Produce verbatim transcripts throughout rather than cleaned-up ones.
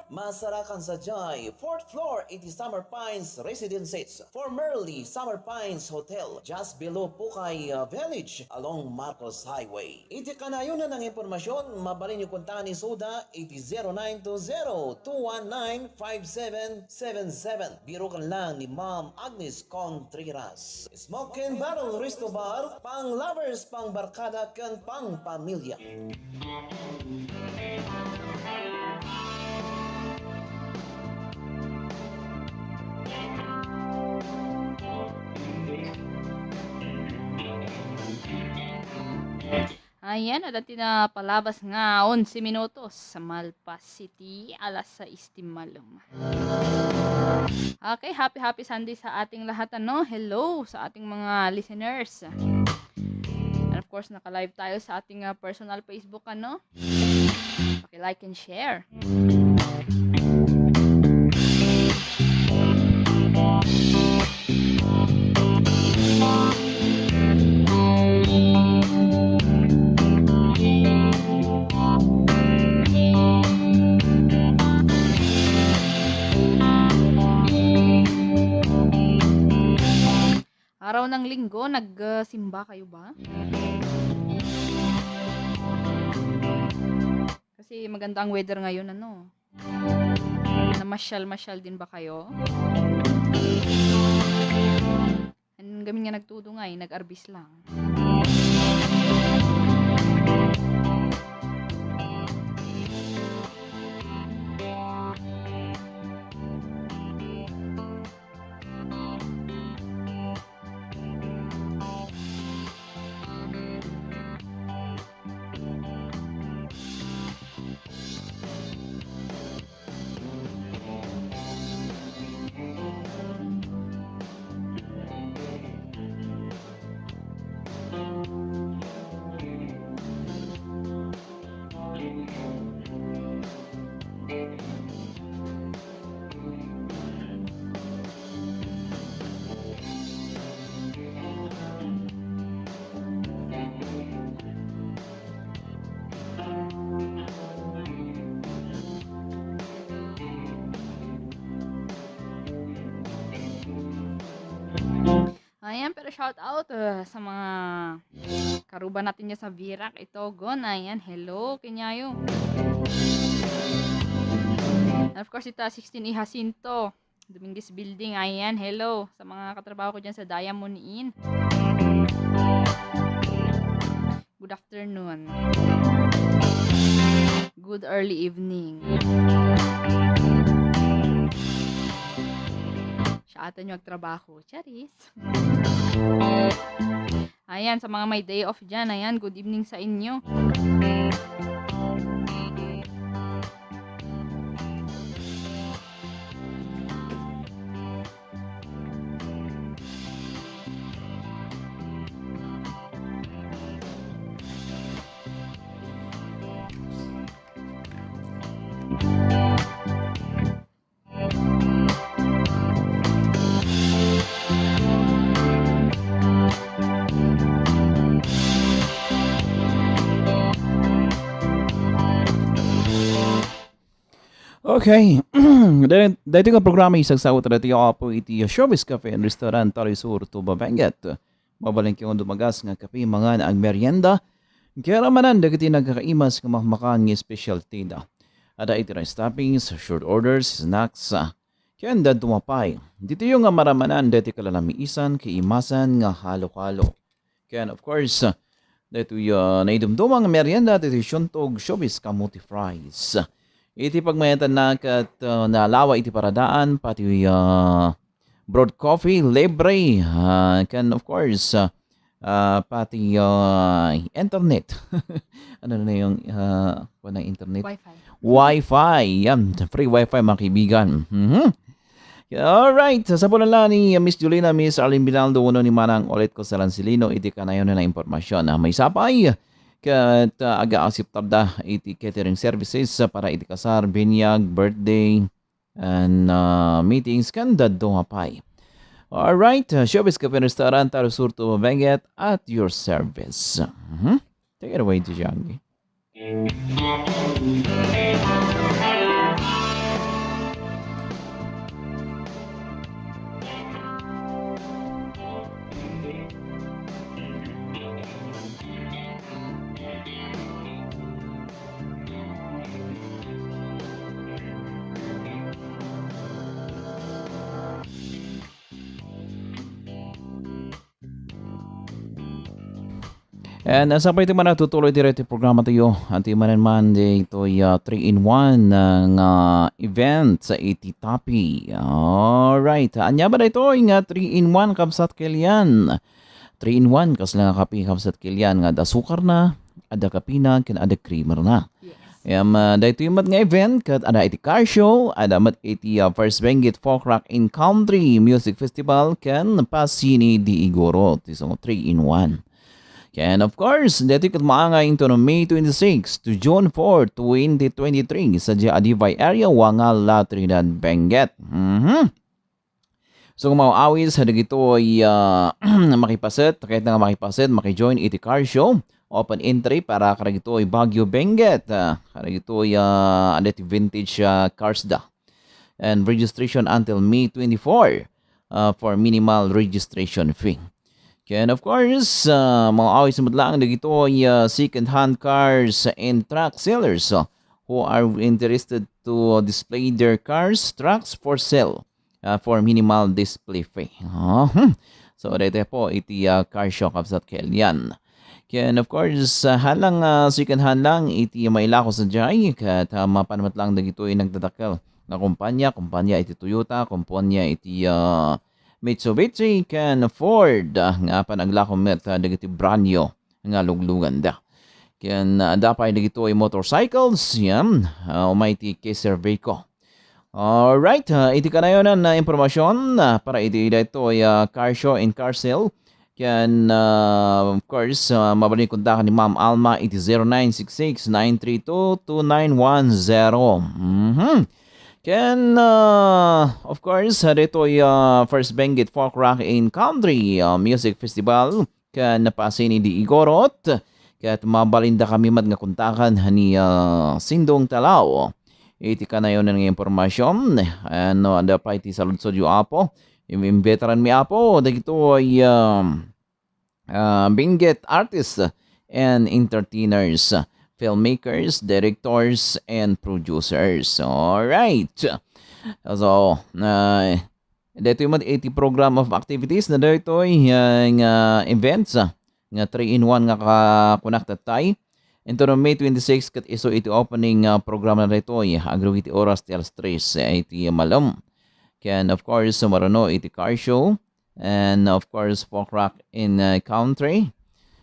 Masarakan sadiay, fourth floor iti Summer Pines Residences, formerly Summer Pines Hotel, just below Pukay, uh, Village, along Marcos Highway. Iti kanayon nga impormasyon, mabalinyo kontakan isuda iti zero nine two zero two one nine five seven seven seven. Biroken lang ni Ma'am Agnes Contreras. Smoke and Barrel Resto Bar, pang-lovers, pang-barkada, ken pang-pamilya. Ayan, adda ti napalabas nga onse minutos sa malpas iti alas sais ti malem. Okay, happy, happy Sunday sa ating lahat, ano? Hello sa ating mga listeners. And of course, naka-live tayo sa ating, ah, personal Facebook, ano? Paki-like and share. Araw ng Linggo, nagsimba kayo ba? Kasi maganda ang weather ngayon, ano? Namasyal-masyal din ba kayo? Ang gamin nga nagtudungay, nag-arbis lang. Ayan, pero shout out, uh, sa mga karuba natin dyan sa Virac, Itogon. Ayan, hello, Kenyayo. And of course, ita sixteen A Jacinto, Dominguez Building. Ayan, hello sa mga katrabaho ko dyan sa Diamond Inn. Good afternoon. Good early evening. Siya ata nyo agtrabaho. Charis. Ayan, sa mga may day off dyan, ayan, good evening sa inyo. Okay. Dahil, dahil nga programa isagsawa tayo apo iti Showbiz Cafe and Restaurant, Tarisur, Tuba, Benguet. Mabalin kayo dumagas nga kape, mangan, agmerienda. Kaya ramanan dagiti nagkakaimas nga makmakan nga specialty da. Ada iti rice toppings, short orders, snacks, ah, ken daduma pay. Ditoyo nga maramanan dagiti kalalamisan, kaimasan nga halo-halo. Ken of course, ah, daytoy, ah, naidumduma nga merienda, ditoy Siontog, Showbiz, Kamote Fries. Iti pagmayatanna ket, ah, nalawa iti paradaan, pati, ah, brewed coffee, libre, ah, ken of course, ah, ah, pati, ah, internet. Ano na yung, ah, kuwan ng internet? Wi-Fi. Wi-Fi, yan. Free Wi-Fi, mga kaibigan. Mhm. Alright, sa bulan lang ni Miss Julina, Miss Arlene Binaldo, uno ni Manang Olet ko sa Lansilino, iti kanayon na impormasyon. Ah, may sapay, ket, ah, aga-akseptar da iti catering services, ah, para iti kasar, binyag, birthday, and, uh, meetings ken daduma pay. Alright, uh, Showbiz Cafe Restaurant, Tarisur, Tuba, Benguet, at your service. Mhm. Take it away, Dijang. And, uh, sapay ti manatutuloy diri ti programa tayo. Anti manen man ditoy, uh, three-in-one, uh, nga event sa iti Tapi. Alright. Ania ba daytoy nga three-in-one, kabsat Kelian? Three-in-one, kasla nga kape, kabsat Kelian, nga adda sukarna, adda kapina, ken adda creamerna. Yes. Em, ah, daytoy met nga event ket adda iti car show, adda met iti, ah, First Benguet Folk Rock and Country Music Festival ken Pasini di Igorot, isu nga three-in-one. Ken of course, daytoy ket maangay intono May twenty-six to June four, twenty twenty-three, sadiay Adibay area, Wanga, La Trinidad, Benguet. Mhm. So, maawis dagitoy, ah, makipaset, ket nga makipaset, makijoin iti car show. Open entry para kadagitoy Baguio, Benguet, ah, kadagitoy, ah, adda ti vintage, ah, cars da. And registration until May twenty-four, ah, for minimal registration fee. Ken of course, ah, maawis met laeng dagitoy, ah, second-hand cars and truck sellers, ah, who are interested to display their cars, trucks for sale, ah, for minimal display fee. Ah, hmm. So, daytoy po iti, ah, car show, kabsat Kelian. Ken, of course, ah, haan lang, ah, second hand lang iti mailako sadiay, ket, ah, mapan met lang dagitoy nagdadakkel nga kumpanya, kumpanya iti Toyota, kumpanya iti, ah, Mitsubishi, ken Ford, ah, nga apan aglako met, ah, dagiti brand new nga lugluganda. Ken, ah, adda pay dagitoy motorcycles, yan, ah, umay ti K-Serveco. Alright, ah, iti kanayonan a impormasyon, ah, para iti daytoy, ah, car show and car sale. Ken, ah, of course, ah, mabalin kontaken ni Ma'am Alma iti zero nine six six nine three two two nine one zero. Mhm. Ken, ah, of course, ah, daytoy, ah, First Benguet Folk Rock and Country, ah, Music Festival ken Pasini di Igorot. Ket mabalindakami met nga kontaken ni, ah, Sindong Talao. Iti kanayonan nga impormasyon, ano, adda pay ti saludsodyo, Apo? Im-, imbitaranmi, Apo, dagitoy, ah, ah, Benguet artists and entertainers, filmmakers, directors, and producers. Alright. So, ah, daytoy met iti program of activities na daytoy, ah, nga events, ah, nga three-in-one nga kakunak tattay. Intono May twenty-six ket isu iti opening, ah, program na daytoy. Agrugi ti oras ti alas tres, eh, iti malem. Ken, of course, sumaruno iti car show. And, of course, folk rock in, ah, country.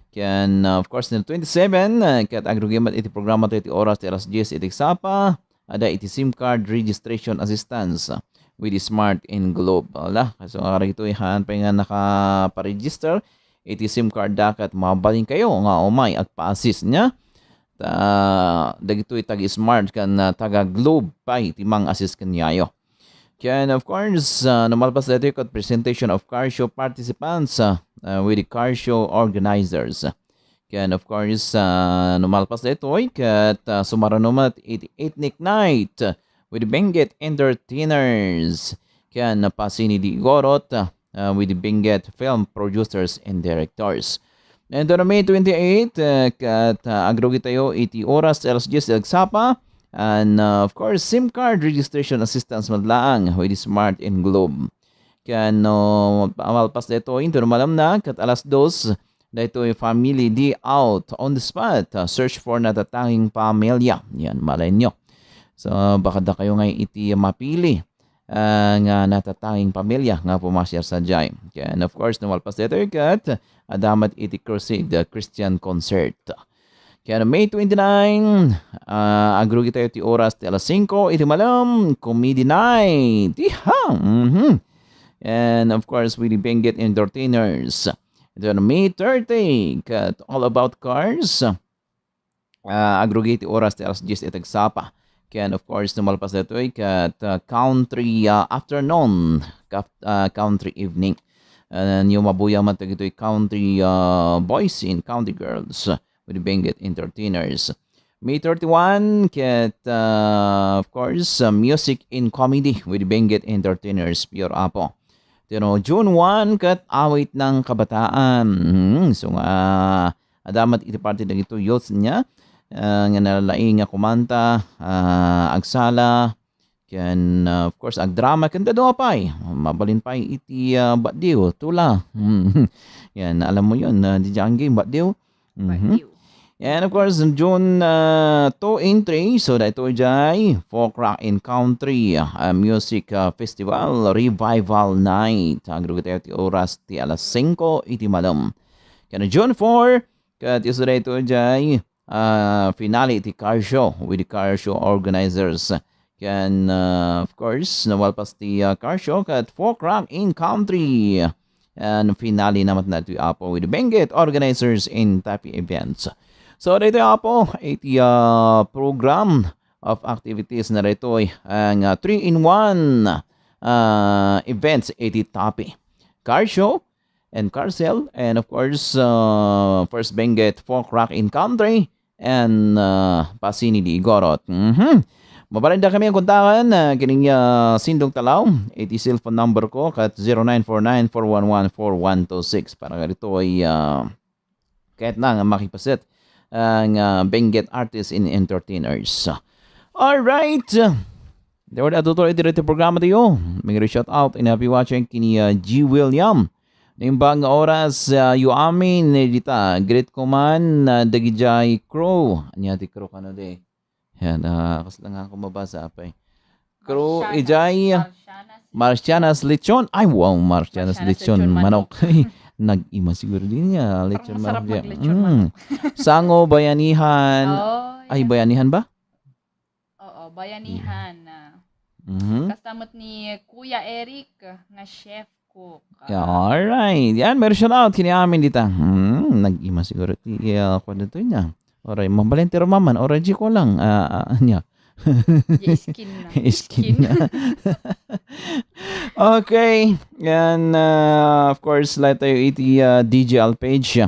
Ken, ah, of course, no twenty-seven, ah, ket agrugi met iti programa tayo iti oras ti alas dies iti sapa. Ada iti sim card registration assistance, ah, with Smart and Globe. Ala, so, kadagitoy haan pay nga nakaparegister iti sim card da ket mabalin kayo nga umay agpa-assist niya. Ta, dagitoy taga-Smart ken, ah, taga-Globe pay ti mang-assist kaniayo. Ken, of course, ah, no malpas daytoy ket presentation of car show participants, ah, ah, with the car show organizers. Ken, of course, ah, no malpas daytoy ket, ah, sumaruno met iti ethnic night with Benguet entertainers. Ken, Pasini di Igorot, ah, with Benguet film producers and directors. And on May twenty-eight, ah, ket, ah, agrugi tayo iti oras ti alas dies ti agsapa. And, ah, of course, sim card registration assistance met laeng with Smart and Globe. Ken, no, malpas daytoy, intono malamna, ket alas dos, daytoy family day out on the spot, ah, search for natatanging pamilya. Yan, malay nyo. So, baka da kayo nga iti mapili, ah, nga natatanging pamilya nga pumasiar sadiay. Ken, of course, no malpas daytoy ket, adda met iti Crusade, ah, Christian Concert. Ken May twenty-nine, ah, agrugi tayo ti oras ti alas singko iti malem, Comedy Night. Iha! Mhm. And of course, with the Benguet Entertainers. Then May thirty, ket All About Cars. Ah, agrugi ti oras ti alas dies iti agsapa. Ken, of course, no malpas daytoy ket, ah, country, ah, afternoon, kaf-, ah, country evening. And yung mabuya man dagitoy country, ah, boys and country girls with Benguet Entertainers. May thirty-one, ket, ah, of course, ah, music and comedy with Benguet Entertainers, Pure Apo. Tino, June one, ket awit ng kabataan. Hmm, so nga, adda met iti parte dagito youths niya, ah, nga nalalaing nga kumanta, ah, agsala, ken, ah, of course, agdrama, ken dadduma pay. Mabalin pay iti, ah, Batdiw, Tula. Hmm. Yan, alam mo yun, ah, di Janggi, Batdiw. Mhm. Baguio. And of course, June, uh, two and three, so daytoy jay Folk Rock and Country, uh, Music, uh, Festival Revival Night. Agrugi tayo ti oras ti alas singko iti malem. Ken June four, ket isu daytoy jay, uh, finale ti car show with the car show organizers. Ken, uh, of course, namalpas ti, uh, car show ket Folk Rock and Country. And finale naman na ito, Apo, with Benguet organizers in Tapi Events. So, dito, Apo, iti, uh, program of activities na dito ang, uh, three-in-one, uh, events iti Tapi. Car show and car sale and of course, uh, First Benguet Folk Rock and Country and, uh, Pasini di Igorot. Mhm. Mabalinda kami ang kontakan, uh, kining, uh, Sindong Talaw. Iti cellphone number ko ket zero nine four nine four one one four one two six. Para nga dito ay, uh, kahit na nga makipaset ang, uh, Benguet artists and entertainers. Alright. There were atutuloy iti daytoy programa tayo. Mangin shout out and happy watching kini, uh, G William. Naimbag nga oras, uh, yu amin, eh, dita. Greet ko man, uh, dagijay crew. Ania ti crew kano de? Yan, uh, kas lang ako mabasa pa eh. Crew, Marcianas, ijay, Marcianas. Marcianas Lechon. Ay, wow, Marcianas Marcianas Lechon. Lechon Manok. Manok. Nag-ima siguro din niya. Lechon Parang masarap manok. Maglechon Mm. Manok. Sango, Bayanihan. Oh, Ay, yan. Bayanihan ba? Oo, Bayanihan na. Mhm. Kastamot ni Kuya Eric nga chef cook. Yeah, alright. Yan, may shout out kini amin dita. Hmm, nag-ima siguro ti, uh, kwan dito niya. Oray, mabalente rumaman. Oray, G ko lang. Ah, ah, niya. Iskin na. Iskin na. Okay. Yan, uh, of course, lahat tayo iti, uh, D J L page.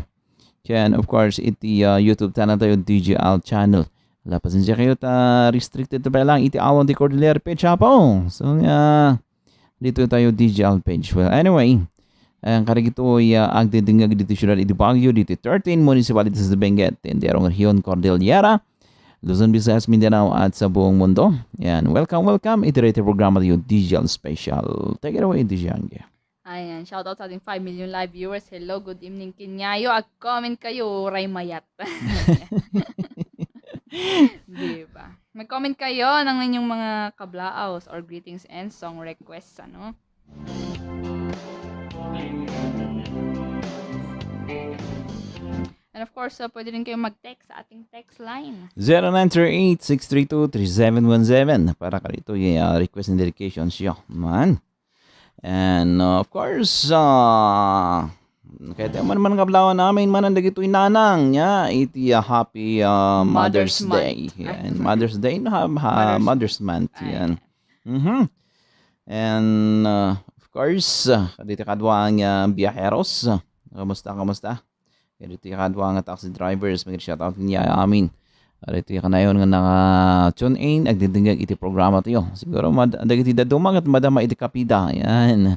Yan, of course, iti, uh, YouTube channel tayo, D J L channel. Ala, pasensya kayo, ta restricted to pa lang iti awan ti Cordillera page, Apo. So, uh, dito tayo, D J L page. Well, anyway, ang karigito ay, uh, agdidingag dito syudad iti Baguio, dito thirteen municipalities of Benguet, Tendero, Region Cordillera, Luzon, Visayas, Mindanao, at sa buong mundo. Yan, welcome, welcome. Iti daytoy programa tayo, D J L Special. Take it away, D J Angge. Ayan, shoutout sa ating five million live viewers. Hello, good evening. Kinyayo, ag-comment kayo, uray mayat. Di ba? Mag-comment kayo ng inyong mga kablaos or greetings and song requests, ano? And of course, uh, pwede rin kayong mag-text sa ating text line. Zero nine three eight six three two three seven one seven para karito, yeah, request and dedication show. Man. And, uh, of course, uh, kaya tayo man, man kablawan namin, man ang dagitoy nanang, ya, iti, uh, happy, uh, Mother's Mother's Month. Day. Ay. Yan, Mother's Day, no, ha, ha, Mother's Mother's Month, Ay. Yan. Mhm. And, uh, of course, uh, dito kadwa ang, uh, biyaheros. Kamusta, kamusta? Dito yung kadwa nga taxi drivers, mag-shout out niya amin. Dito yung kanayon nga naka-tune in, agdidingag iti programa tayo. Siguro mad-, dagiti daduma ket madama iti kapida. Yan.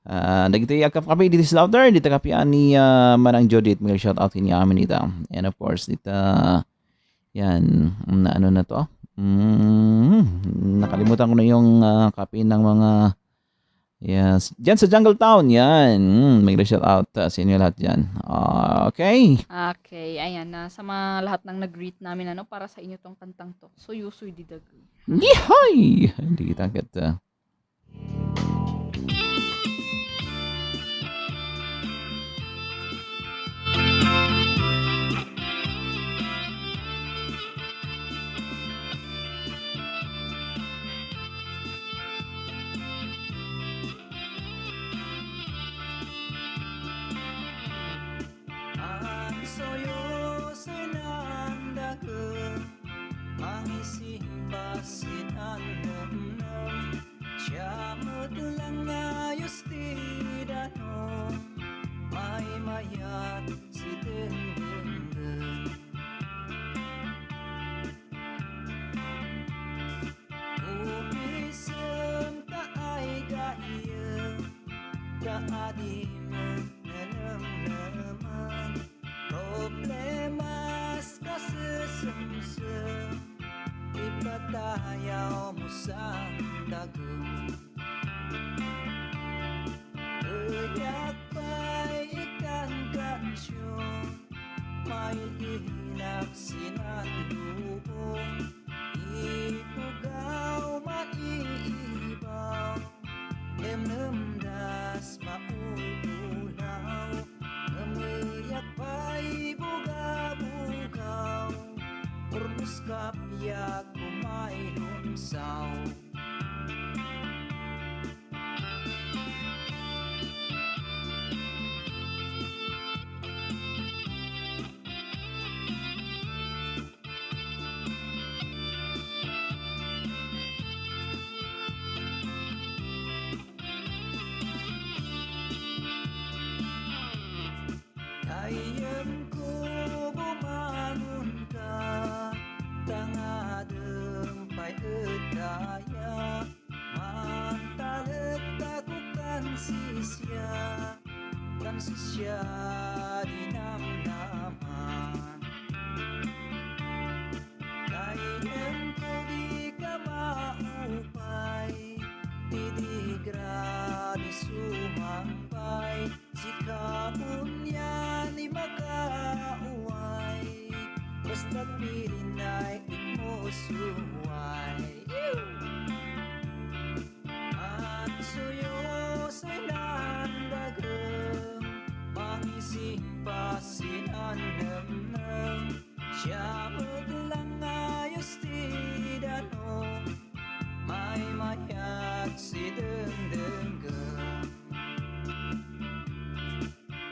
Ah, dagiti agkapkapi diti Slaughter, dito kapian ni, ah, Manang Judith, mag-shout out niya amin ita. And of course, dito, yan, na ano na to? Mm, nakalimutan ko na yung, ah, kape ng mga, yes. Diyan sa Jungle Town, yan. Mm, may shout out, ah, sa inyo lahat dyan. Ah, okay. Okay, ayan na. Sa mga lahat ng nag-greet namin, ano, para sa inyo tong kantang to. Suyusoy di dagu. Yehey! Hindi kita agad, ah. Ang suyo sinandakon, mangisimba sinannemnem. Siya met lang nga ayos ti dano, maymayat si dengdenggen. Upisem ta ay gayyem, ta adi met nanemnemen. Problemas kasesemsem, ipatayaw mo sandagem. Kediak pay ikankansyon, may Sinanlubong, ipugaw, maiibaw, nemnemdas, maululaw, ngameyat pay bugabugaw, urnos kapiak, umay lumsaw. Gayyemko, bumangonka, tangadem pay ed daya, mantalektak kan sisya, kan sisya di namnaman. Gayyemko, dika maupay, ti digra di sumangpay, sika unyan ti makauway, basta pirinay immusuway. Mansuyosoy nan dagem, mangising pa sinannemnem, siya met langngayos ti danum, maymayat sidengdengngem.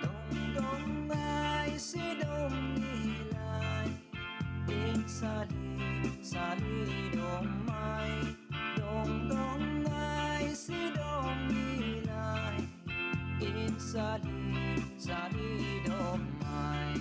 Dongdongngay sidongilay, insali, salidommay. Dongdongngay sidongilay, insali, salidommay.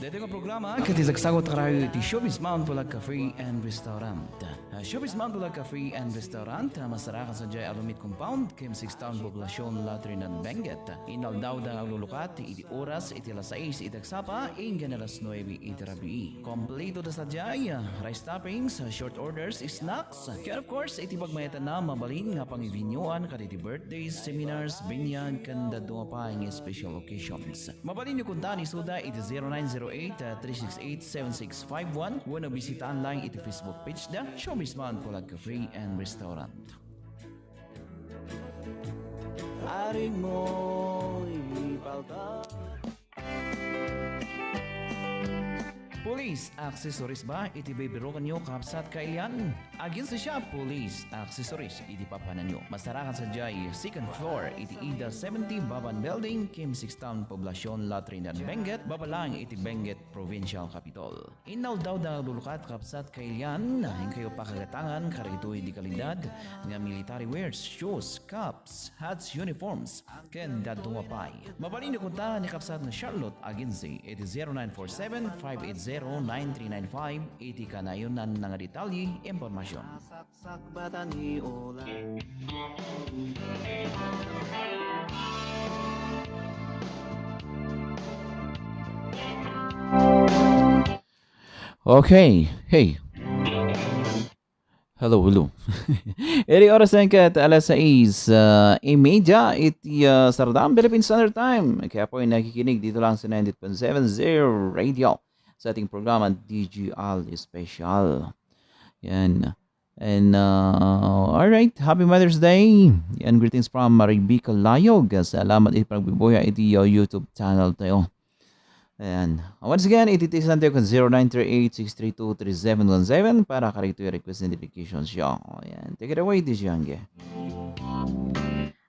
Daytoy nga programa ket ti sagsagut a karayo iti Showbiz Mount Pulag Cafe and Restaurant. Ah, Showbiz Mount Pulag Cafe and Restaurant, ah, masarakan sadiay Alumiit Compound, Kim Six Town, Poblacion, La Trinidad, Benguet. Inaldaw da nga aglulukat iti oras iti alas sais iti agsapa, inggan alas nuebe iti rabii. Kompleto da sadiay, ah, rice toppings, ah, short orders, snacks, ken of course, iti pagmayatanna, mabalin nga pangivinyoan kadagiti birthdays, seminars, binyag, ken dadduma pay nga special occasions. Mabalinyo kunta nga isuda iti zero nine zero eight, three six eight, seven six five one wenno bisitaan laeng iti Facebook page da, Showbiz Mount Pulag Cafe and Restaurant. Aring mo ipalta. Police accessories ba iti bibirukanyo, kabsat, kailian? Aginsa siya, Police accessories iti papananyo. Masarakan sadiay second floor iti Ida seventy Baban Building, Kim Six Town, Poblacion, La Trinidad, Benguet, baba laeng iti Benguet Provincial Capitol. Inaldaw da nga aglulukat, kabsat, kailian, inkayo pakagatangan kadagitoy di kalidad nga military wears, shoes, caps, hats, uniforms, ken dadduma pay. Mabalinyo kunta ni kabsat nga Charlotte Agency iti zero nine four seven, five eight zero, nine three nine five iti kanayon-na nga detalye, impormasyon. Sakbatan ni Ola. Okay. Hey. Hello, hello. Iti oras na ket alas sais, ah, y media iti, ah, Sardam Philippine Standard Time. Kaya po ay nakikinig dito lang sa ninety-eight point seven Zero Radio sa ating programa D G L Special. Yan. And, uh, all right, happy Mother's Day. And greetings from Maribica Layog. Salamat iti pagbibuya iti, uh, YouTube channel tayo. Ayan. Once again, iti text natin kan zero nine three eight six three two three seven one seven para karito yung request and dedication show. Ayan. Take it away, D J Angge.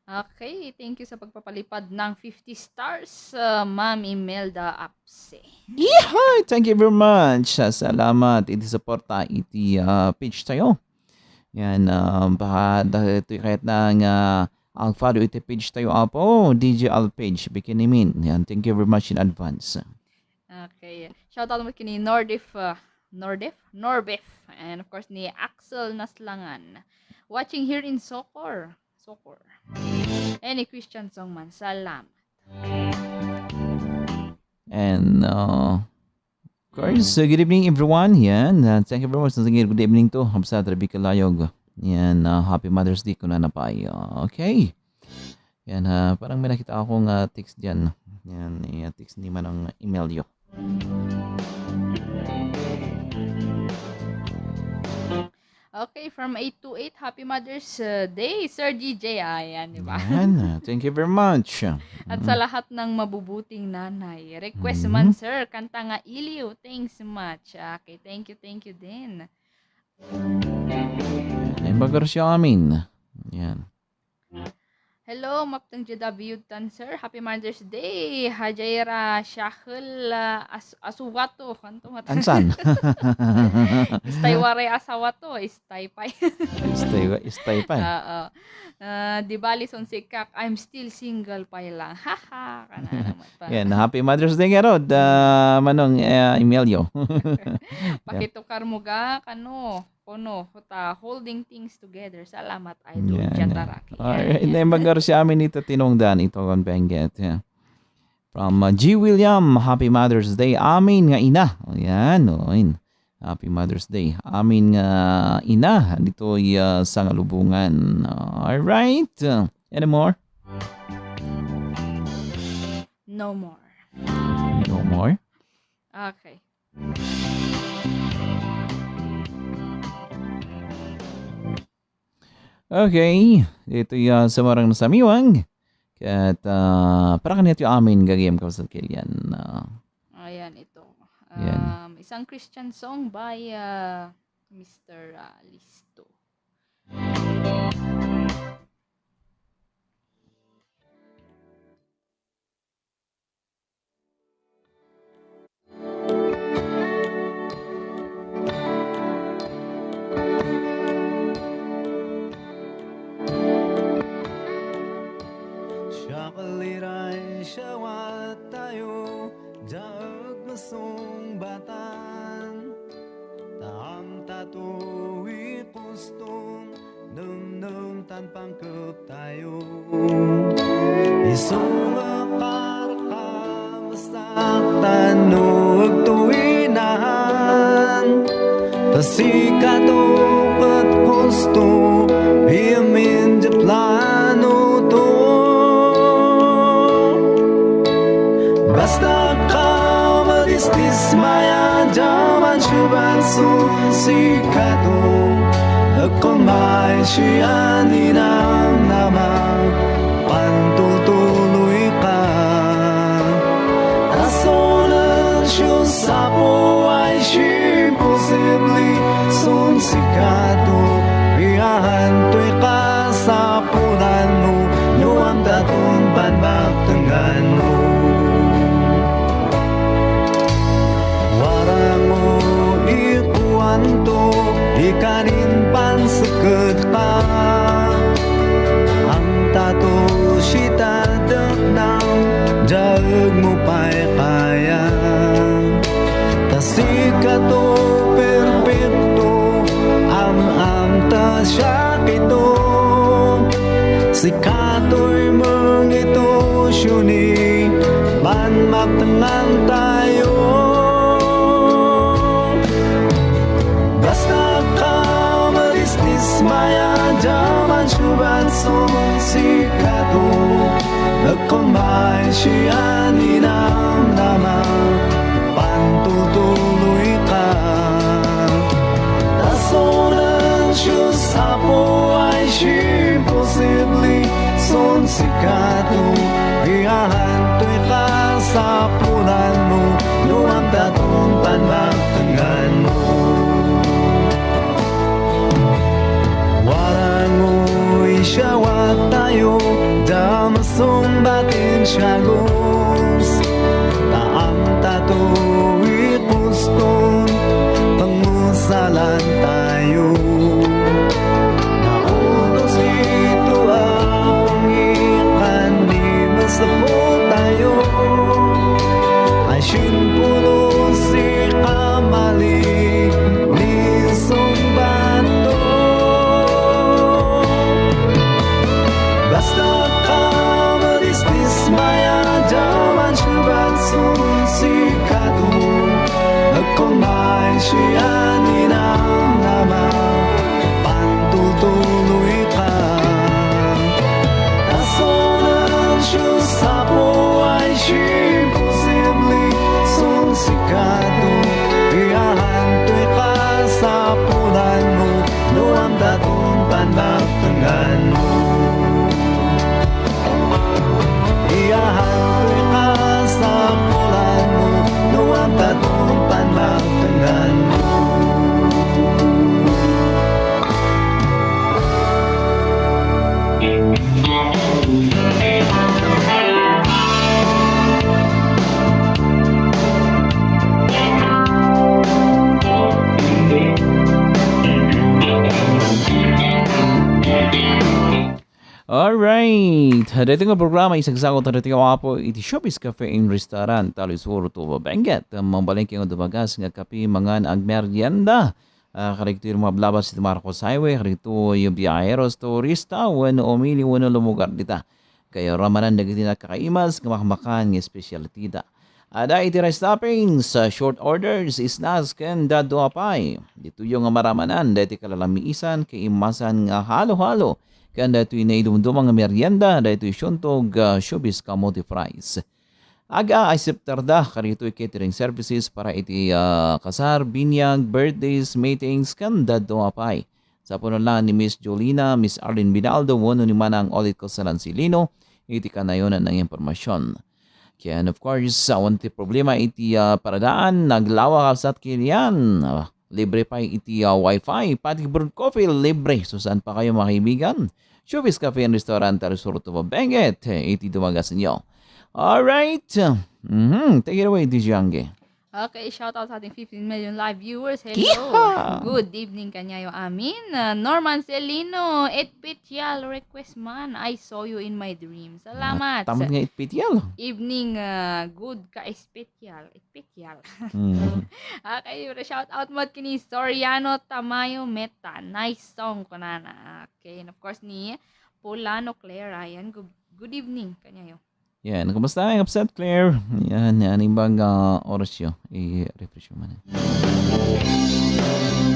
Okay, thank you sa pagpapalipad ng fifty stars, uh, Ma'am Imelda Apse. Yehey! Thank you very much. Sa salamat iti suporta iti, ah, page tayo. Yan, ah, baka da-, ito'y kahit na nga ang follow iti page tayo, Apo, D J Al page, bikinimin. Yan, thank you very much in advance. Okay. Shout out mo kini Nordif, uh, Nordif? Norbif. And of course, ni Axel Naslangan. Watching here in Socor. Socor. Any Christian song man. Salamat. And, uh, of course, uh, good evening, everyone. Yan. Uh, thank you very much. Good evening to Habsat Rebecca Layog. Yan. Uh, happy Mother's Day, kunana pay. Uh, okay. Yan, ha. Parang may nakita akong, ah, text dyan. Yan, eh, text ni Manang Emelio. Okay, from eight two eight, Happy Mother's, uh, Day, Sir D J. Ayan, di ba? Yan, ah, thank you very much. At sa lahat ng mabubuting nanay. Request man, sir, kanta nga Iliw. Thanks much. Okay, thank you, thank you din. Ay, bagar siya amin. Yan. Hello, mapteng J W tan, sir. Happy Mother's Day. Hajaira Shahel, ah, as-, asuwato. Kanto mata? Ansan? Istay waray asawato. Istay pay. Istay wa-, istay pay. Oo. Ah, di bali, son sikak, I'm still single pay lang. Haha. Kana naman pa. Yan, happy Mother's Day, Gerod. Ah, Manong, eh, Emilio. Pakitukar mo ga, kano? Kono, ta holding things together. Salamat, Idol Yan, Jataraki. Alright. Yan. Then, bagar siya amin ito tinungdan, ito kan Benguet. Yeah. From, uh, G William, Happy Mother's Day. Amin nga ina. Ayan, oh, in. Happy Mother's Day. Amin nga ina, dito, uh, sa Ngalubungan. Alright. Uh, any more? No more. No more? Okay. Okay, ito'y, ah, sumarang na samiwang. Ket, ah, para kanito amin gagayam, Kapsat Kilian. Ah, ayan, ito. Yan. Um, isang Christian song by, ah, Mister, ah, Listo. Siak iti siawat tayo, diak masungbatan. Ta amta toy kustom, nemnem tan pangkep tayo. Isu nga karkabastak tan no agtoy inahan, ta sikato ket kustom, amin diay plano to. Basta ka madisdismaya, diak man siubad so sikato. Agko may sian inam nama, pantultuloy ka. Asonen siyo sapo ay siya imposible, son sikato, riahan toy kasapulan mo, no amta ton panbaktengan mo. Warango ikuanto, ikanin pansekedka. Amta to sita dekdam, diak mo pay kaya. Ta sikato perfekto, am-amta siak ito. Sikatoy mangito sioni, panbaktengan tayo. Basta ka madisdismaya, diak man siubad so sikato. Agko may sian inam nama, pantultuloy ka. Asonen siyo sapo ay siya imposible, son sikato, riahan toy kasapulan mo, Taton pannaktenganmo. Warangoy siawatayo, damsong batin siagos. Taantato ikuston, pangusalan tayo. Nautos ito a pangikan ni masapul tayo. Ay siyempulo si kamali ni sungbato. Basta ka malistis, mayadawan siya bat sumsikato. Agkon maay siya ninang ama, pantultuloy ka. Asonan siya sapo ay imposible, sumsikato. Iyahantoy kasapulanmo, no amtaton pannaktenganmo. Iyahantoy kasapulanmo, no amtaton pannaktenganmo. Alright. Daytoy nga programa, isagsagot daytoy nga apo iti Showbiz Cafe and Restaurant, Talisur, Tuba, Benguet. Mabalin kayo nga dumagas nga kape, mangan, agmerienda. Ah, kadagitoy mablabas iti Marcos Highway, kadagitoy biaheros, turista, wenno umili, wenno lumugar dita. Kay ramanan dagiti nagkakaimas nga makmakan nga espesyaltida. Adda iti rice toppings, ah, short orders, snacks, ken dadduma pay. Ditoy nga maramanan daytoy kalalamisan, kaimasan nga halo-halo, ken daytoy naidumduma nga merienda, daytoy Siantog, ah, Showbiz Kamote Fries. Aga-acceptarda kadagitoy catering services para iti, ah, kasar, binyag, birthdays, meetings, ken dadduma pay. Sapulan la ni Miss Jolina, Miss Arlene Binaldo, wenno ni Manang Olit Cosalan Silino, iti kanayonan nga impormasyon. Ken, of course, awan ti problema iti, ah, paradaan, naglawa, kabsat, ken yan. Ah, libre pay iti, ah, wifi, pati brewed coffee, libre. So, saan pa kayo, mga kaibigan? Showbiz Cafe and Restaurant, Talisur, Tuba, Benguet, iti dumagasenyo. Alright. Mhm. Take it away, D J Angge. Okay, shout out sa ating fifteen million live viewers. Hello. Yeehaw! Good evening kanyayo amin. Ah, Norman Celino, Etpetial request man. I saw you in my dream. Salamat. Ah, tamat nga Etpetial. Evening, ah, good ka Etpetial. Etpetial. Mm. Okay, shout out mo kini Soriano Tamayo Meta. Nice song, kunana. Okay, and of course ni Polano Claire. Ayan, good, good evening kanyayo. Yan, kumusta nga, Kapsat Claire? Yan, yan, imbag, ah, oras yo. I-refresh mo man.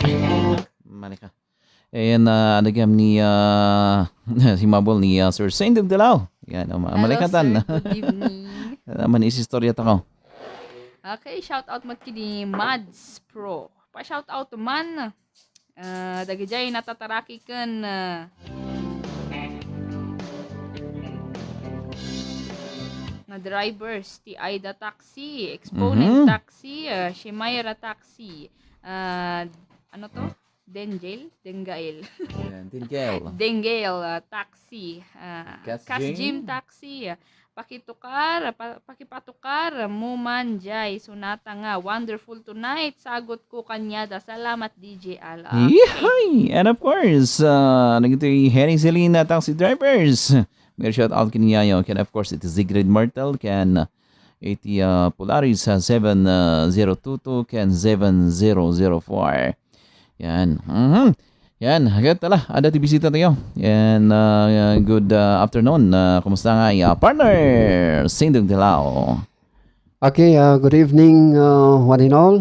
Ay, mali ka. Ayan, ah, adda gayam ni, ah, si Mabel ni, ah, Sir Saint of Dalao. Yan, um, Hello, malikatan. Sir. Good evening. Ah, man, isistorya ta ko. Okay, shout out mo kini Mads Pro. Pa-shout out man. Ah, dagijay natataraki ken, ah, nga drivers ti Aida Taxi, Exponent Mhm. Taxi, ah, Shemira Taxi, ah, ano to? Dengel? Dengail. Ayan, Dengel. Dengel, ah, Taxi, ah, Kas Kas Jim. Jim Taxi, ah, pakitukar, pa-, pakipatukar mo man jay sonata nga Wonderful Tonight. Sagot ko kaniada. Salamat, D J Al. Ah, okay. Yehey! And of course, uh, nagitoy Henny Selena Taxi Drivers. May shout out kaniayo. Ken of course, iti Sigrid Martel. Ken iti, uh, Polaris, uh, seven zero two two ken seven zero zero four. Yan. Mhm. Yan, agad tala, adda ti bisita tayo. And, uh, good, uh, afternoon. Uh, kumusta nga, uh, partner? Sindong Dilaw. Okay, uh, good evening, uh, one and all.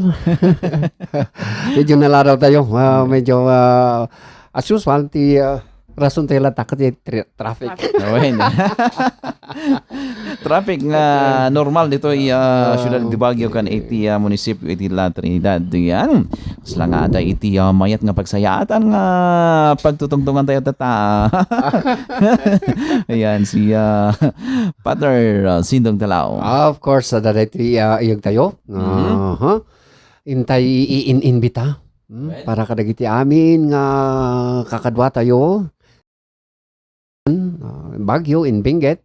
Medyo nalaraw tayo. Uh, medyo, uh, as usual, ti, uh, rason tayo lang takot yung tra-, traffic. Traffic. Awen. traffic nga normal ditoy, ah, siudad iti Baguio ken iti, ah, munisipio iti La Trinidad. Yan. Kasla nga adda iti, ah, mayat nga pagsayaatan nga pagtutungtungan tayo tata. Ayan, si, ah, Partner, ah, Sindong Talao. Of course, adda daytoy, ah, iyag tayo. Mhm. Aha. Intay i-, in-, inbita. Hmm, well, para kadagiti amin nga kakadua tayo. Ah, Baguio in Benguet.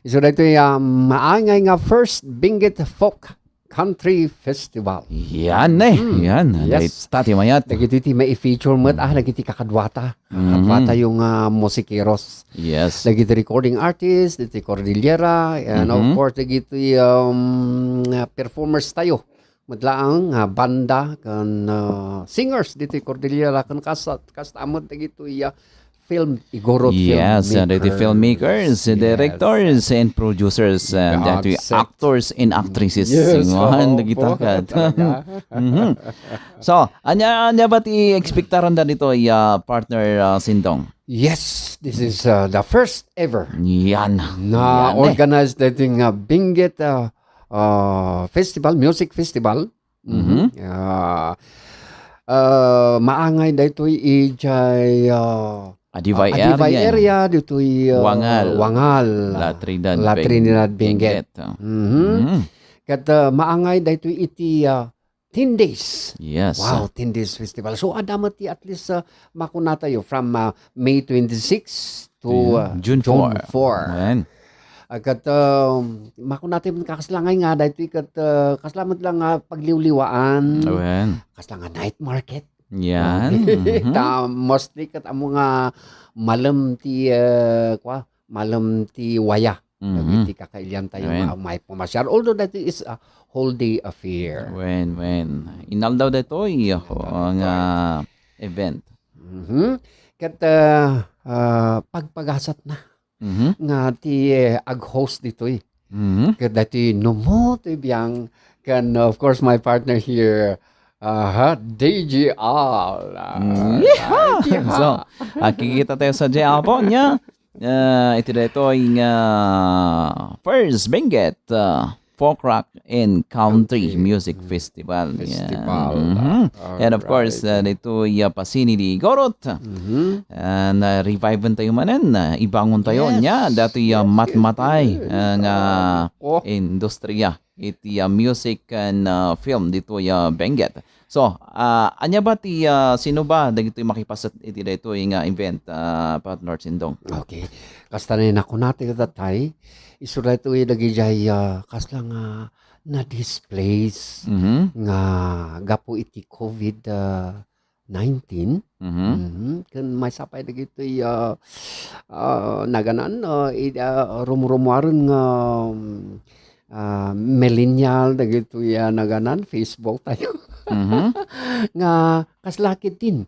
Isu daytoy, ah, maangay nga first Benguet Folk Country Festival. Yan, eh. Hmm. Yan. Yes. Dayta ti mayat. Dagiti ti mai-feature met, ah, dagiti kakaduata. Mhm. Kakaduatayo nga musikeros. Yes. Dagiti recording artist, dagiti Cordillera, and of course, dagiti, um, performers tayo. Met laeng nga banda ken, ah, singers ditoy Cordillera ken kas-, kasta met dagitoy, ah, film, Igorot filmmakers. Yes, and dagiti filmmakers, directors, and producers, and dagitoy actors and actresses. Yes, dagita ket. Mhm. So, ania, ania ba ti ekspektaranda ditoy, ah, partner, ah, Sindong? Yes, this is, ah, the first ever na organized, I think, ah, Benguet, ah, ah, festival, music festival. Mhm. Ah, ah, maangay daytoy idiay, ah, Adivay area, ditoy, ah, Wangal, La Trinidad, La Trinidad, Benguet. Mhm. Ket, ah, maangay daytoy iti, ah, ten days. Yes. Wow, ten days festival. So, adda met ti at least, ah, makunatayo from, ah, May twenty-six to, ah, June four. Ayan. Ah, ket, um, makunatayo met kakasla ngay nga, daytoy ket, ah, kasla met lang nga pagliwliwaan. Ayan. Kasla nga night market. Yan. Mhm. Ta mostly ket ammo nga malem ti, ah, kwa, malem ti waya. Mhm. Dagiti kakailiantayo nga umay pumasiar. Although that is a whole day affair. Wen, wen. Inaldaw daytoy, ah, nga event. Mhm. Ket, ah, ah, pagpagasatna nga ti, eh, ag-host ditoy. Mhm. Ket daytoy Numo toy Biang, ken, of course, my partner here, aha, D J Al. Mm. Alright. So, ah, kikita tayo sa J Apo niya. Ah, iti daytoy nga first Benguet, ah, Folk Rock and Country Music Festival. Yan. Mhm. And of course, ah, daytoy, ah, Pasini di Igorot. Mhm. Ah, na-revive tayo manen, ah, ibangon tayo niya, daytoy, ah, matmatay, ah, nga industriya iti, ah, music and, ah, film ditoy, ah, Benguet. So, ah, ania ba ti, ah, sino ba dagitoy makipaset iti daytoy nga event, ah, partner Sindong? Okay. Kasta ni nakunati ket tay, isu daytoy dagidiay, ah, kasla nga na-displace nga gapu iti COVID, ah, nineteen. Mhm. Mhm. Ken maysa pay dagitoy, ah, ah, naganan, ah, id-, ah, rumrumuaren nga, um, ah, millennial, dagitoy, ah, naganan, Facebook tayo. Mhm. Nga kasla ketdin,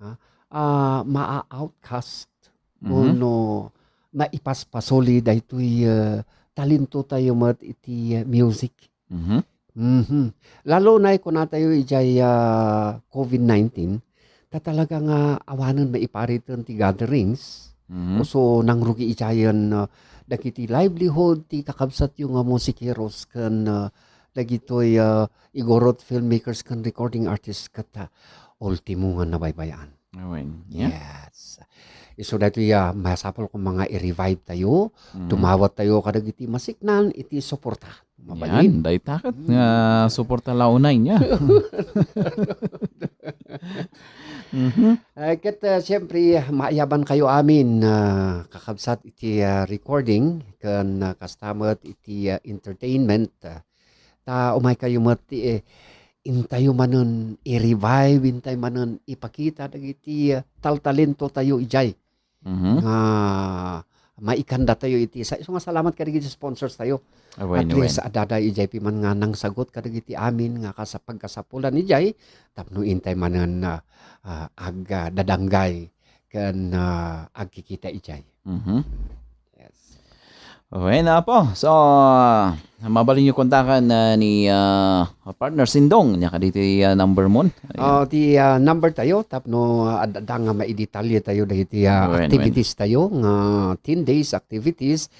ah, ah, maa-outcast wenno maipaspasuli daytoy, ah, talento tayo met iti, ah, music. Mhm. Mhm. Lalo na kunatayo idiay, ah, COVID nineteen, ta talaga nga awanen maipariten ti gatherings. Mhm. So, nangrugi idiayen, ah, dagiti livelihood ti kakabsatyo nga musikeros ken, ah, dagitoy, ah, Igorot filmmakers ken recording artists ket, ah, ultimo nga nabaybay-an. Awen. Yeah. Yes. Isu daytoy, ah, masapul koma nga i-revive tayo, dumawat tayo kadagiti masiknan iti suporta. Mabalin. Yan, dayta ket nga suporta la unay niya. Mhm. Eh, ket, ah, siyempre, maayaban kayo amin, ah, kakabsat iti, ah, recording, ken, ah, kasta met iti, ah, entertainment, ah, ta umay kayo met ti, eh, intayo manen i-revive, intay manen ipakita dagiti, ah, taltalento tayo idiay. Mhm. Nga maikanda tayo iti sa-, isu nga salamat kadagiti sponsors tayo. Awen, awen. At least, adda idiay piman nga nangsagut kadagiti amin nga kasa-, pagkasapulan idiay tapno intay manen, ah, ah, ag-, ah, dadanggay ken, ah, agkikita idiay. Mhm. Yes. Wen, Apo. So, mabalinyo kontaken, ah, ni, ah, partner Sindong, nia kaditoy, ah, number mo. Ayan. Ah, ti, ah, number tayo, tapno, ah, ad-, adda nga maidetalye tayo dagiti, ah, wen, wen, activities tayo, nga ten days activities,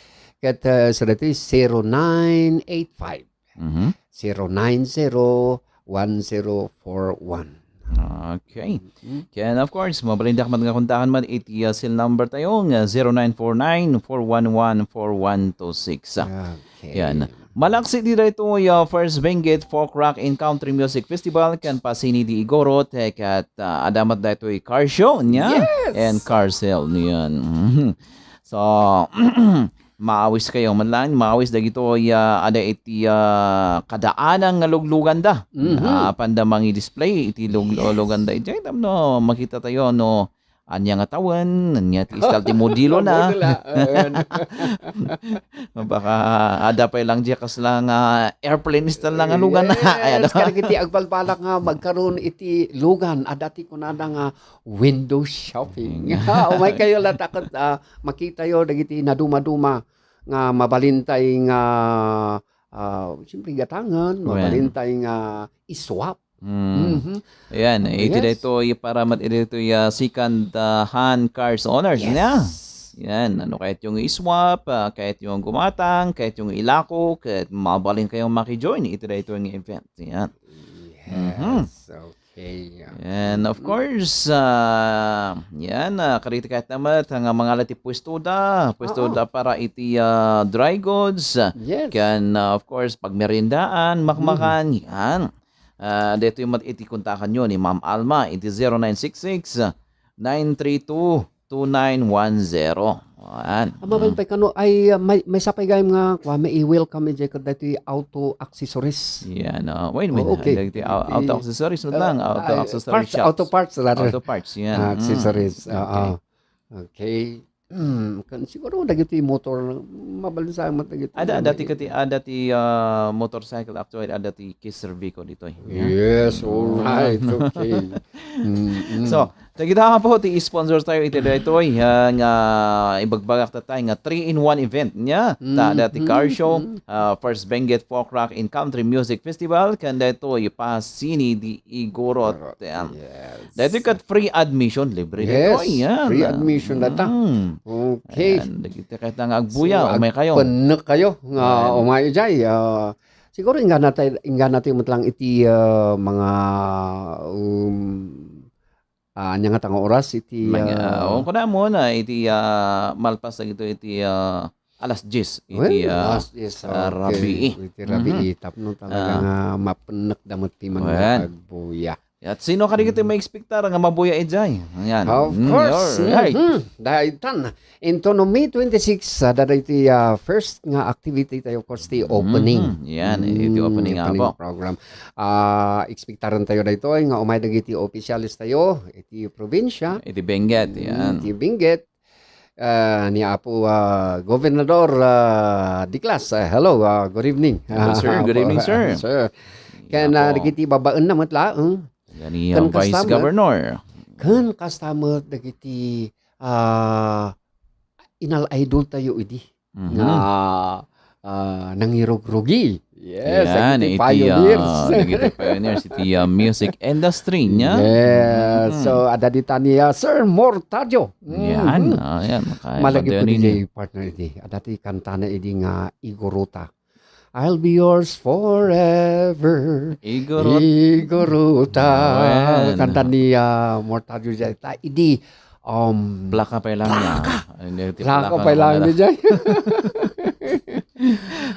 Ket, ah, so daytoy zero nine eight five, Mhm. zero nine zero, one zero four one. Okay. Mm. Ken, of course, mabalindak met nga kontaken met iti, ah, cell number tayo nga zero nine four nine, four one one, four one two six. Okay. Yan. Malaksi di daytoy, ah, First Benguet Folk Rock and Country Music Festival ken Pasini di Igorot, eh, ket, ah, adda met daytoy car show niya Yes! and car sale niyan. Mhm. So, maawis kayo man lang, maawis dagitoy, ah, ada iti, ah, kadaanan nga lugluganda. Mhm. Ah, apanda mangi-display iti lug-, Yes. luganda. Iti, tapno makita tayo, no, ania nga tawen, ania ti style ti modelo na. Modelo, ah. Baka ada pay lang diay kasla nga airplane style lang nga lugan na. Yes, ay, ano? Kadagiti agbalbalak nga magkaroon iti lugan, adda ti kunada nga window shopping. Mm. Umay kayo la ta ket, ah, makitayo dagiti naduma-duma nga mabalintay nga, ah, siyempre gatangan, Wen. mabalintay nga iswap. Mm. Mhm. Ayan, iti Yes. daytoy para met iti daytoy, ah, second, ah, hand cars owners Yes. niya. Yan, ano, kayat yung iswap, ah, kayat yung gumatang, kayat yung ilako, kayat mabalin kayong makijoin iti daytoy nga event. Yan. Yes. Mhm. Okay. And of Mm. course, ah, yan, ah, karita kayat naman, nga mga lati pwesto da, pwesto Oo. da para iti, ah, dry goods, ah, Yes. kan, ah, of course, pagmeriendaan, Mm. makmakan, yan. Ah, dito yung mat-, iti kontakan nyo ni Ma'am Alma, iti zero nine six six, nine three two, two nine one zero. Ayan. Ah, mabal Mm. pay kano, ay, ah, may, may sapay gayam nga, kwa, may i-welcome iti kadaytoy auto accessories. Yan, ah, wait, wait. Oh, okay. Dagiti au-, Iti, auto accessories, ah, lang, auto ay, accessory parts, shops. auto parts, rather. Auto parts, yan. Ah, Mm. accessories, Okay. oo. Okay. Hmm, kan siguro dagiti motor, mabalin sa mat dagiti Ada, ada ti mga kati, ada ti, ah, motorcycle actually, ada ti Kiss Cervico ditoy. Yeah. Yes, all right, Mm. okay. Mm, mm. So, dagita nga po ti sponsor tayo iti daytoy, ah, nga ibagbagak ta tayo nga three-in-one event niya. Ta, Mm, ada ti car mm, show, mm. ah, First Benguet Folk Rock and Country Music Festival, kan daytoy Pasini di Igorot. Igorot, Yan. yes. Daytoy ket free admission, libre Yes, daytoy, yan. free admission data. Mm. Okay. Ayan, dagiti ket nga agbuya, So, umay kayo. agpennek kayo nga Ayan. umay jay, ah, siguro inggana tay-, inggana tayo met lang iti, ah, mga, um, ah, ania nga tanga oras iti, Mga, ah, ah, o, kuna mo na iti, ah, malpas dagito iti, ah, alas diyes iti, Well, ah, alas diyes, ah, okay. rabii. Iti rabii, Mhm. tapno talaga Ah. nga mapennek da met ti Wen. agbuya. At sino kadi iti Mm. maekspektar nga mabuya idiay? Ayan. Of Mm, course. alright. Mhm. Daytan. Into no May twenty-six, ah, dadayti, ah, first nga activity tayo, of course, ti opening. Mhm. Yan, iti Mm, opening nga opening po. program. Ah, ekspektaran tayo daytoy nga umay dagiti opisyales tayo, iti probinsya. Iti Benguet, Mm, yan. iti Benguet. Ah, ni Apo, ah, Gobernador, ah, Diklas. Ah, hello, ah, good evening. Hello, sir. Good Apo, evening, sir. sir. Ken, ah, Apo. dagiti babaen na met laeng. Gani, Ken ah, Vice kasta met, Governor. ken kasta met dagiti, ah, inal-idol tayo idi Mhm. nga, ah, nangirugrugi. Yes, Yan, dagiti iti, pioneers. ah, dagiti pioneers, iti, ah, music industry niya. Yes. Mm. So, adda ditan ni, ah, Sir Mortadio. Yan, Mhm. ah, yan, makaiba Malagip ko din di eh. jay partner idi. Adda ti kantana idi nga Igorota. I'll be yours forever. Igorot. Igorota. Wen. Kanta ni, ah, Mortadio jay. Ta idi, um, Plaka pay lang niya. Plaka. Hindi, ti Plaka plaka pay lang lang niya. jay.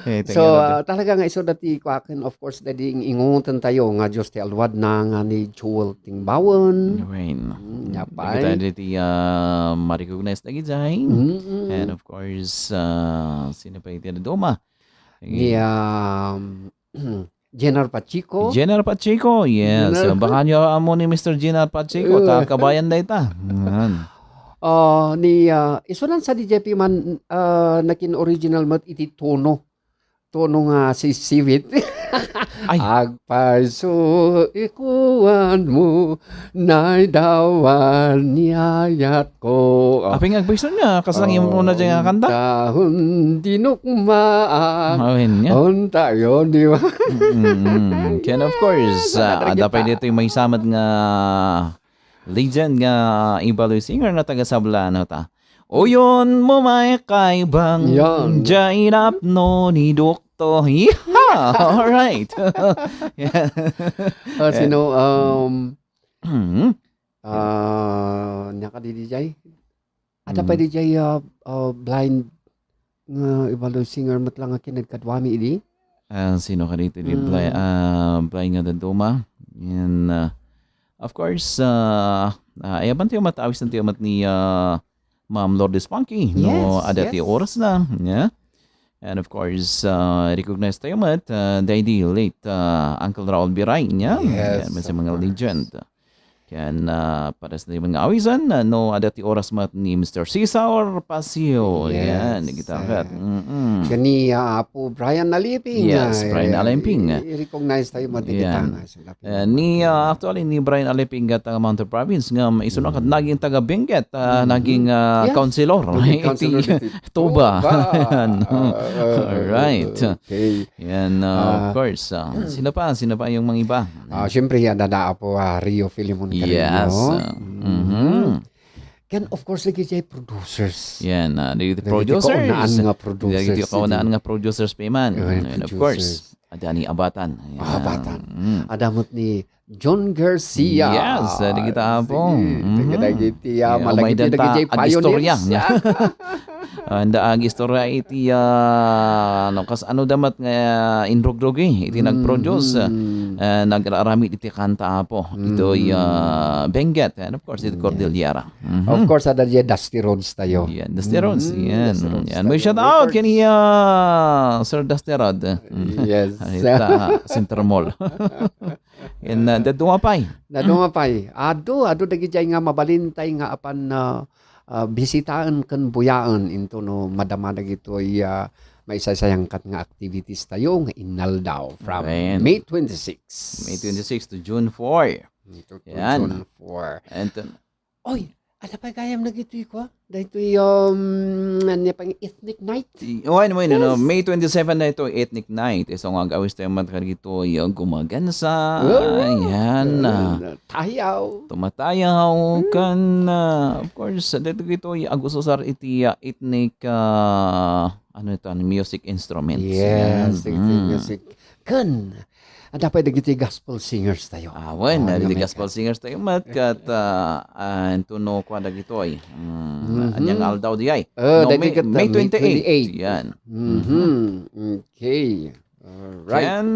Eh, So, tingnan natin. ah, talaga nga isu dati kuaken, of course, dadi ing-ingungotan tayo nga Dios ti alwadna nga ni Joel Tingbawen. Wen. Mm, nya pay. Dagita diti, ah, ma-recognize dagijay. Mm-mm. And of course, ah, sino pa iti daduma? Ni, um, Jenner Pacheco. Jenner Pacheco, yes. Jenner Baka nyo amo ni Mister Jenner Pacheco, Eh. ta kabayan dayta. Yan. Ah, ni, ah, isunan sa D J P man, ah, nakin-original met iti tono. Tono nga si Siwit. Ay. Agpayso ikuan mo, naidawan ni ayat ko. Oh. Aping agpayso niya, kas lang yung una dyan nga kanta. Taon dinukma. Awin niya. Onta yun, di ba? Mm, ken of course, Sa ah, ada pa dagita. dito yung may samat nga legend nga Ibaloy singer na taga Sabla, ano ta? Uyon mo may kaibang Yan. Jainap no ni Doktor. Yeehaw! Alright. Yeah. Ah, sino, um, Hmm. ah, ania kadi dijay? Ada pa Hmm. dijay, ah, ah, blind nga ibalo singer met lang nga kinagkaduami idi? Ah, sino kadi iti di bli-, Hmm. ah, blind nga dadduma? Yan, ah, of course, ah, ah, ayabantayo met, awisantayo met ni, ah, Ma'am Lourdes Funky, no, Yes, ada ti yes. oras na, yeah. And of course, ah, recognize tayo met, ah, daydi late, ah, Uncle Raul Biray, yeah. Yes, Yeah, may sa of mga course. legend. Yan, ah, para sa mga awisan, ah, no, ada ti oras met ni Mister Cesar Pasio. Yan, Yes, nagita ket. eh. Mm-mm. Kani, ah, Apo Brian Aliping, Yes, ah, Brian eh, Aliping. i-, i-recognize tayo met Yan. dagita nga sila Eh, ni, ah, actually, ni Brian Aliping nga taga Mountain Province, nga isuna ket Mm. naging taga Benguet, ah, Mm-hmm. naging, ah, Yes. councilor. Naging councilor Iti dito. Tuba. Tuba. Yan. Ah, ah, Alright. okay. Yan, ah, of Ah. course, ah, sino pa? Sino pa yung mga iba? Ah, siyempre, yan, ada Apo, ah, Rio Filimon Carrillo. Yes, ah, Mm. mhm. Ken, of course, dagiti producers. Yan, ah, dagiti Dagiti producers. kaunaan nga producers, Dagiti kaunaan idi. nga producers, Piman. Ayan, And of course, producers. ada ni Abatan. Ayan. Abatan. Mm. Ada met ni John Garcia. Yes, ah, dagiti Apo. Sige. Mhm. Dagiti, ah, Yeah, malagip umaydan ta dagiti agistorya. pioneers. Anda agistorya iti, ah, no, kas-, ano damat nga inrugrugi iti nagproduce, Mhm. ah, nagraramid iti kanta, Apo. Itoy, Mhm. ah, Benguet, and of course, iti Yes. Cordillera. Mhm. Of course, ada diay Dusty Rhodes tayo. Yeah, Dusty Rhodes, Mhm, yan. Dusty Rhodes Yan. tayo. May shout out Records. kaniya, Sir Dusty Rod. Yes. Ay, ta, Center Mall. Yan, ah, dadduma pay. Dadduma pay. Adu, adu dagiti nga mabalintay nga apan, ah, ah, bisitaen ken buyaen into no madama dagitoy, ah, maisaysayangkat nga activities tayo nga inaldaw from Amen. May twenty-six. May twenty-six to June four. Ito to Yan. June four. And, uh, Oy, ada pay gayam dagitoy kua? Daytoy, um, ania pay nga ethnic night? I-, oh, ano mo yun, ano? Yes. May twenty-seven na ito, ethnic night. Isu nga agawis tayo met kadagitoy, uh, gumagansa. Oh, Ayan, uh, uh, tayaw. tumatayaw, Hmm. kan, uh, of course, dito gito, agususar iti, uh, ethnic, uh, ano ito, ano, music instruments. Yes, Ayan. ethnic Mm. music. Kan, ada pay dagiti gospel singers tayo. Ah, wen, Ah, dagiti nga gospel singers tayo met, kat, ah, ah, intuno kua dagitoy. Mm, Mhm. anya nga aldaw diay? Ah, No, dagiti May, kat, May May twenty-eight. twenty-eight. Yan. Mhm. Mhm. Okay. Alright. Yan,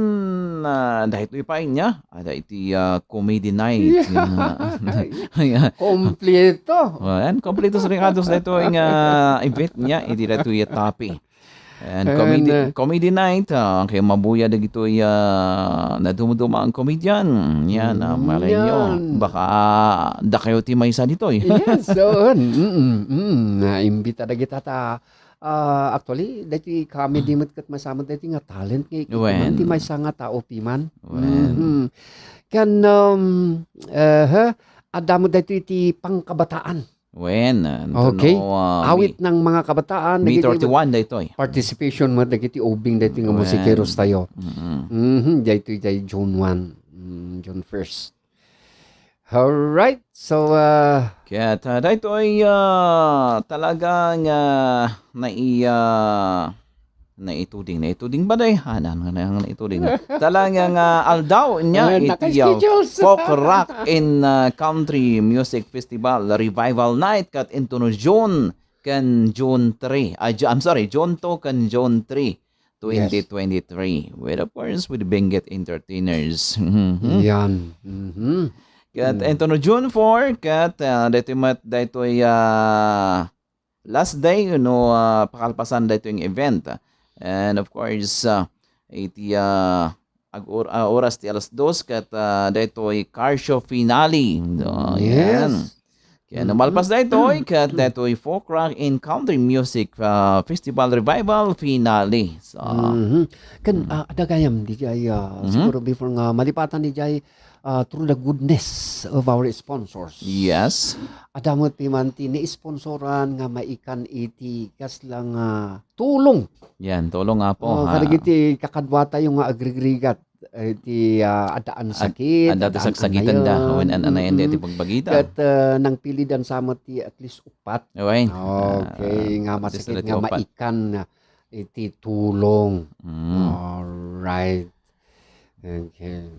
ah, dahito ipay niya. Ada iti, ah, comedy night. Yeah. Yan. Kompleto. Well, yan, kompleto sa rekados dito yung, ah, event niya. Iti dito yung tapi. And And, comedy, uh, comedy night, ah, kay mabuya dagitoy, ah, nadumduma ang comedian. Yan, ah, malay nyo. Yan. Baka da kayo ti maysa ditoy. Yes, so, mm, mm, mm. Naimbita dagita ta, ah, actually, dati comedy met ket masamat dati nga talent nga ikit Wen. man ti maysa nga tao piman. Wen. Mhm. Kan, um, eh, ha? Adda met dati ti pangkabataan. Wen, ah, Okay. no, ah, Awit May, ng mga kabataan, May dagiti thirty-one daytoy. Participation mo dagiti ubing dagiti nga Wen. musikeros tayo. Mm-mm. Mhm, daytoy day June one, mm, June first. Alright. So, ah, Kaya ta-, daytoy, ah, talagang, ah, nai-, ah, Naituding, naituding ba day? Ah, na, na, na, naituding. Talaga nga aldaw niya Ayan, iti, ah, naka-schedule sa Folk Rock and, ah, Country Music Festival Revival Night kat intuno June kan June three. Ah, Ju-, I'm sorry, June two kan June three, Yes. twenty twenty-three. With, of course, with Benguet Entertainers. Mhm. Yan. Mhm. Kat Mm. intuno June four, kat, ah, daytoy met, daytoy, ah, last day, no, ah, pakalpasan daytoy nga event. And of course, ah, iti, ah, ag-, or-, ah, oras ti alas dos ket, ah, daytoy car show finale. So, Yes. yan. Kaya Mm-hmm. no malpas daytoy, ket daytoy Folk Rock and Country Music, ah, Festival Revival finale. So, Mhm. Ken, Mm. ah, adda gayam, dijay, ah, Mhm. siguro before nga malipatan dijay, ah, through the goodness of our sponsors. Yes. Adda met piman ti naisponsoran nga maikan iti kasla nga tulong. Yan, tulong nga po, Oh, ha? Kadagiti kakadua tayo nga agrigrigat. eh, ti, ah, addaan sakit, adda ti addaan saksakitanda, anayen. Wen an-anayen, mm-mm, iti pagbagida. Ket, ah, nangpilidan sa met ti at least upat. Wen. Okay, ah, nga at least masakit nga iti upat. Maikan iti tulong. Mm. Alright. Okay.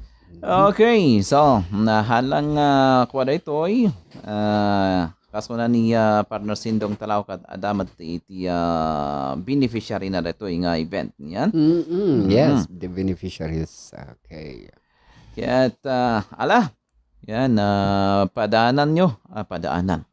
Okay, so, nahalang, ah, kua daytoy, ah, kas kuna ni, ah, Partner Sindong Talaw ket adda met iti, ah, beneficiary na daytoy nga event, yan? Mm-mm, mm-mm. Yes, the beneficiaries. Okay. Ket, ah, ala, yan, ah, padaananyo, ah, padaanan.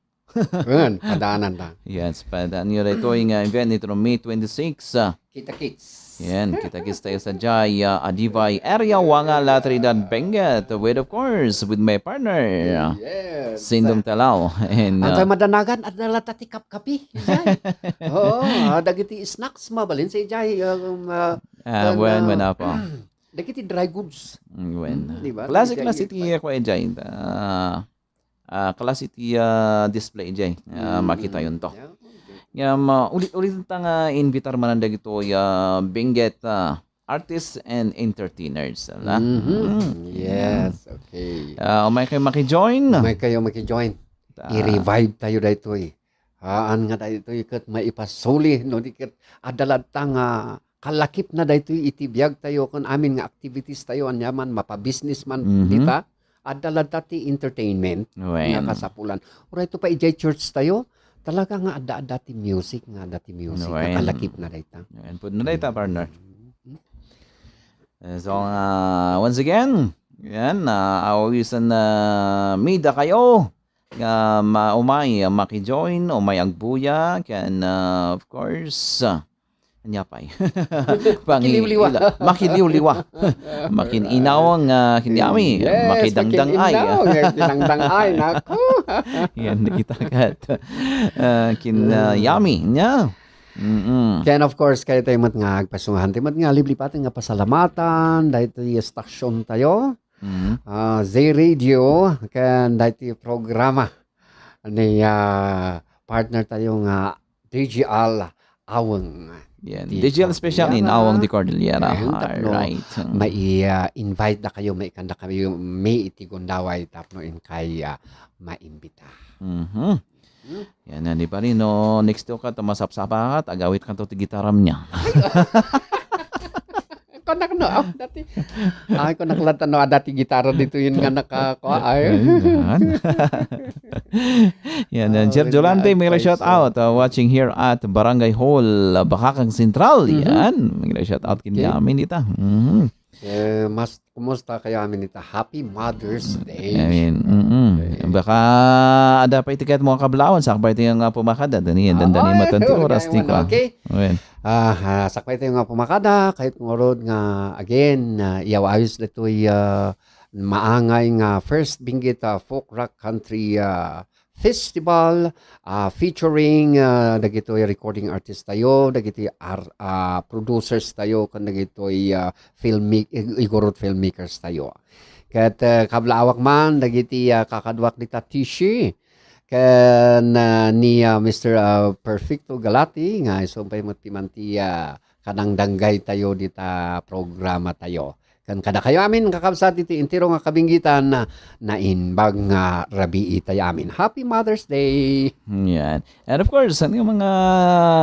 Ayan, padaanan ta. Yes, padaan nyo daytoy nga event iti May twenty-six, ah. Kita-kits. Yan, kita-kits tayo sa jay, ah, Adivay area, Wanga, La Trinidad, Benguet, with, of course, with my partner, ah, yes, Sindong Talaw. And, ah, madanagan, adda latta ti kapkapi, jay. Oo, ah, dagiti snacks, mabalin sa jay, um, ah, ah, kan, wen, ah, wen, apo. Dagiti dry goods. Mm, wen. Mm, di ba? Classic, dagiti classic jay, ti, ah, kua, jay. Ah, ah, klase ti, ah, display jay, ah, mm, makitayonto. Yeah, okay. Ngem, ah, ulit-ulit ta nga invitar manen dagitoy, ah, Benguet, ah, artists and entertainers, ala? Mhm. Mm. Yes, okay. Ah, umay kayo makijoin. Umay kayo makijoin. Ta- I-revive tayo daytoy. Haan nga daytoy ket maipasuli, no, di ket adda latta nga kalakipna daytoy iti biag tayo ken amin nga activities tayo, aniaman, mapa-business man, mhm, dita, adda latta ti entertainment nga, wen, kasapulan. Uray to pa idiay church tayo, talaga nga adda-adda ti music, nga adda ti music, wen, nga kalakipna dayta. Wen, pudno dayta, partner. Mhm. Eh, so, ah, once again, yan, ah, awagisan na mida kayo nga ma-, umay, ah, makijoin, umay agbuya, ken, ah, of course, ah, ania pay? Makiliwliwa. Pangila-, makiliwliwa. Makin-inaw nga, ah, ken yami. Yes, makidangdang ay. Makin-inaw nga kinangdang ay, nako. Yan, nakita kat. Ah, kin-, ah, yami, nya. Mm-mm. Ken, of course, kayo tayo met nga agpasungahan tayo met nga liplipatan nga pasalamatan, daytoy stasyon tayo. Mm. Ah, Zay Radio, ken daytoy programa ni, ah, partner tayo nga D J Al Aweng. Yan. Di D J Al special in Cordillera. Aweng di Cordillera. Ayan, tapno, alright, mai-, ah, invite da kayo, maikanda kayo, may iti gundaway, tapno inkay, ah, maimbita. Mhm. Hmm? Yan, yan, di pa rin, no? Next to ka, ta masapsapakat, agawit ka to ti gitaram niya. Ay, konak no, ah, dati. Ay, konak lang tano, ah, dati gitara dito yun nga naka-, ko, ay. Ayan. Yan, yan. Oh, Jeff Jolante, may shout out, uh, watching here at Barangay Hall, uh, Bakakang Central. Mhm. Yan, may shout out kin amin dita. Mhm. Eh, mas, kumusta kayo amin ita? Happy Mother's Day. Amin. Mm-mm. Okay. Baka adda pa iti ket mo kablawan, sakbay ti nga pumakada, dani, dandani matan ti oras ti kwa. Okay. Amen. Ah, ah, sakbay tayo nga pumakada, kahit ngarud nga, again, ah, iyaw-ayos ditoy, ah, maangay nga first Benguet, ah, folk rock country, ah, festival, ah, featuring, ah, dagitoy recording artist tayo, dagitoy ar-, ah, producers tayo, kan dagitoy, ah, filmma-, ig-, igurot filmmakers tayo. Ket, ah, kablaawak man, dagiti, ah, kakaduak dita Tishi, ken, ah, ni, ah, Mister, ah, Perfecto Galati, nga isu pay met ti man ti, ah, kadangdanggay tayo dita programa tayo. Ken kadakayo amin, kakabsat, iti entero nga kabinggitan, ah, naimbag nga rabii tayo amin. Happy Mother's Day! Yan. And of course, ano yung mga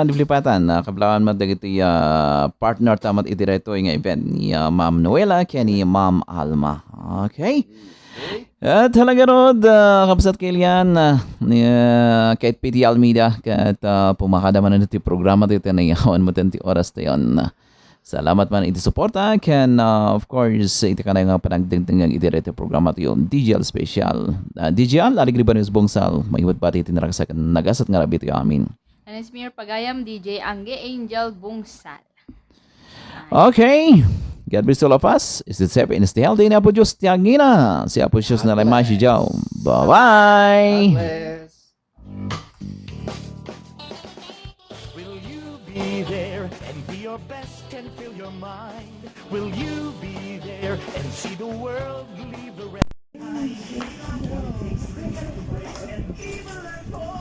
liplipatan, ah, kablawan mo dagiti, ah, partner tamat iti daytoy nga event ni, ah, Ma'am Noela ken ni Ma'am Alma. Okay? At talaga rod, ah, kabsat Kilian, ah, ni, ah, Kate P T Almeida, ket, ah, pumakada man iti programa tayo, tinayawan mo ti oras tayon. Salamat man iti suporta, ken, ah, of course, iti kanay nga panagdengdengag iti daytoy programa tayo, D J L Special. Ah, D J L, Alegre Banos Bungsal, maiwat pati iti naragsak, nagasat nga rabii tayo amin. And it's Mayor Pagayam, D J Angge Angel Bungsal. Okay. God bless all of us. Stay safe and stay healthy. Ni Apo Diyos ti agina. Si Apo Diyos na lang masijaw. Bye-bye. God bless. Will you be there and be your best and fill your mind? Will you be there and see the world leave the rest?